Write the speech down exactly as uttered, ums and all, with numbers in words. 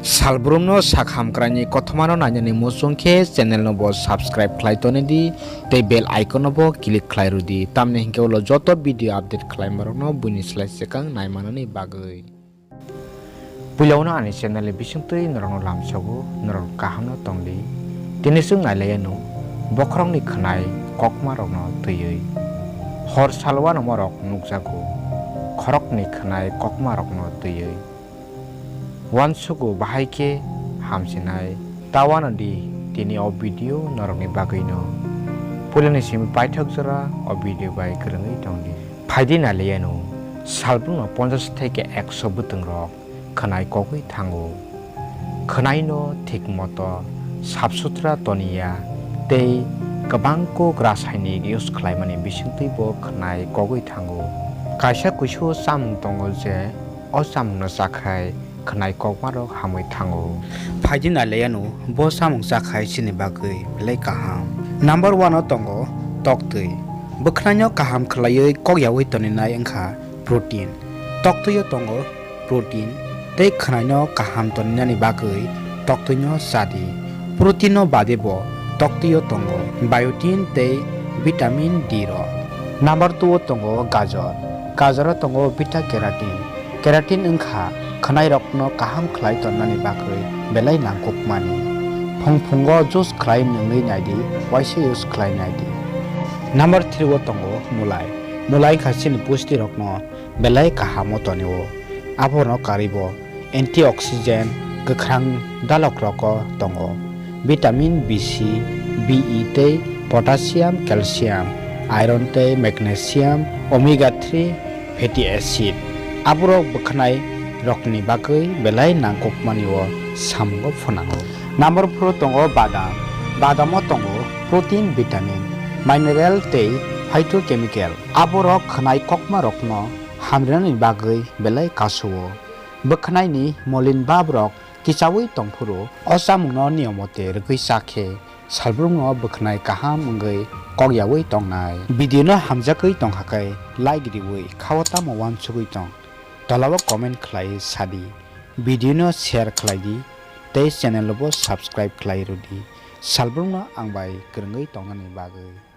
Salbrumno sak hamkraini kothomano nainani muchung khe channel no bo subscribe khlai toni di tei bell icon no bo click khlai rw di, tamni hinkhe ulo joto video update khlaima rokno buini slai swkang naimanani bagwi. Puilano ani channel ni bisingtwi norokno lamsogo, norok kaham no tongdi. Tini chwng nailaiya no bokhorokni khwnai kokma rokno twiwi. Hor salwano morok nukjago, khorokni khwnai kokma rokno twiwi. Uansugo bahai khe hamsinai. Tawano di tini o video norokni bagwino. Puilani simi paithak jora o video bai kwrwngwi tongdi. Phaidi nailaiya no salbrumno ponchash theke ekso bwtwng rok khwnai kogwi thango. Khwnai no thik moto sap sutra toniya tei kwbang kok rasainik use khlaimani bisingtwi bo khwnai kogwi thango. Kaisa kuisu chamung tongo je o chamungno chakhai khwnai kokma rok hamwi thango. Phaidi nailaiya no bo chamung chakhai chini bagwi belai kaham. Number one o tongo toktwi. Bwkhwnaino kaham khlaiwi kok yaui toninai wngkha protein. Toktwio tongo protein tei khwnaino kaham toninani bagwi toktwino chadi. Proteino bade bo toktwio tongo biotin tei vitamin D rok. Number two o tongo gajor. Gajoro tongo beta carotene. Carotene wngkha khwnairokno kaham khlai tonnani bagwi belai nangkukmani. Phung phungo juice khlai nwngwi naidi, waisa use khlai naidi. Number three o tongo mulai. Mulai wngkha chini pusti rokno belai kaham o tonio. Abono karwi bo antioxidant kwkhrang dalok rogo tongo. Vitamin B C, B E tei potassium, calcium, iron tei magnesium, omega three fatty acid. Aborok bwkhwnai rokni bagwi belai nangkukmani o samungo phwnango. Number four o tongo badam. Badamo tongo protein, vitamin, mineral tei phytochemical. Aborok khwnai kokma rokno hamrinani bagwi belai kasu-o. Bwkhwnaini molin bab rok kichaui tongphuru o chamungno niyomote rwgwi cha khe salbrumno bwkhwnai kaham wngwi kok yaui tongnai. Video no hamjakwi tongkha khe like riui khao tamo uansugui tong. Tolao comment khlai sadi. Video no share khlai di tei channel bo subscribe khlai rwdi salbrumno ang bai kwrwngwi tongnani bagwi.